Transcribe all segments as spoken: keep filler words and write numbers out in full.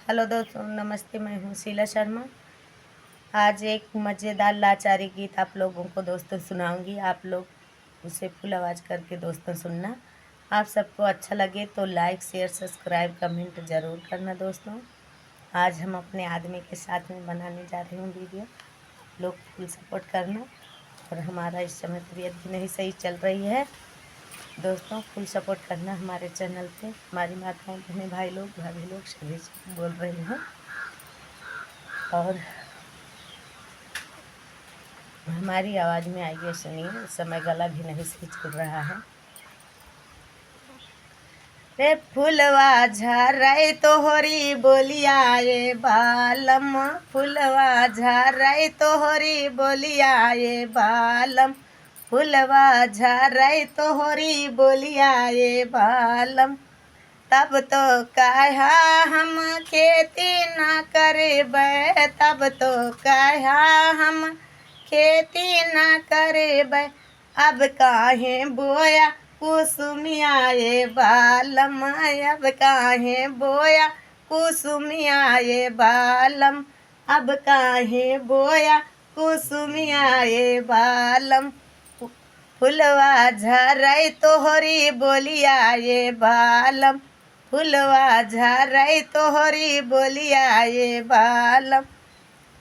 हेलो दोस्तों, नमस्ते, मैं हूँ शीला शर्मा। आज एक मज़ेदार लाचारी गीत आप लोगों को दोस्तों सुनाऊंगी। आप लोग उसे फुल आवाज़ करके दोस्तों सुनना। आप सबको अच्छा लगे तो like, share, subscribe, comment ज़रूर करना दोस्तों। आज हम अपने आदमी के साथ में बनाने जा रहे हैं वीडियो। आप लोग फुल सपोर्ट करना। और हमारा इस समय तबीयत भी नहीं सही चल रही है दोस्तों, फुल सपोर्ट करना हमारे चैनल पे। हमारी माताएं, बहनें, भाई लोग, भाभी लोग सभी से बोल रही हूँ। और हमारी आवाज़ में आइए, सुनिए। इस समय गला भी नहीं सही चल रहा है। रे फुलवा झरै तोहरी बोलिया ए बालम, फुलवा झरै तोहरी बोलिया ए बालम, फुलवा झरै तोहरी बोलिया ए बालम। तब तो कहा हम खेती ना करबै, तब तो कहा हम खेती ना करबै। अब काहे बोया कुसुमिया ए बालम, अब काहे बोया कुसुमिया ए बालम, अब काहे बोया कुसुमिया ए बालम। फुलवा झरै तोहरी बोलिया ए बालम, फुलवा झरै तोहरी बोलिया ए बालम।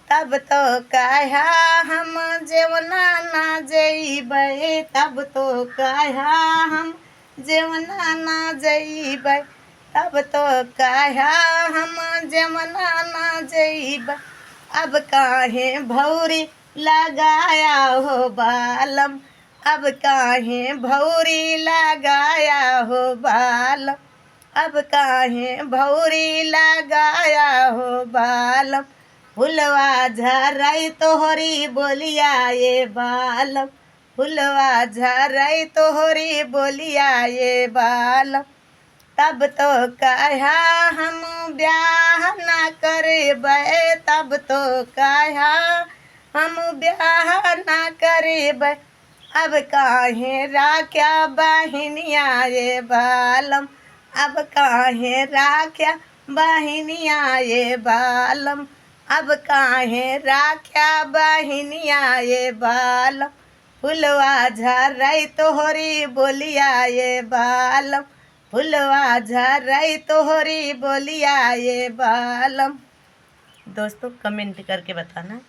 तब तो कहा हम जेवना ना जइबै, तब तो कहा हम जेवना ना जइबै, तब तो कहा हम जेवना ना जइबै। अब काहे भौरी लगाया हो बालम, अब काहे भौरी लगाया हो बालम, अब काहे भौरी लगाया हो बालम। फुलवा झरै तोहरी बोलिया ए बालम, फुलवा झरै तोहरी बोलिया ए बालम। तब तो कहा हम ब्याह ना करबै, तब तो कहा हम ब्याह ना करबै। अब काहे राख्या बहिनिया ए बालम, अब काहे राख्या बहिनिया ए बालम, अब काहे राख्या बहिनिया ए बालम। फुलवा झरै तोहरी बोलिया ए बालम, फुलवा झरै तोहरी बोलिया ए बालम। दोस्तों, कमेंट करके बताना।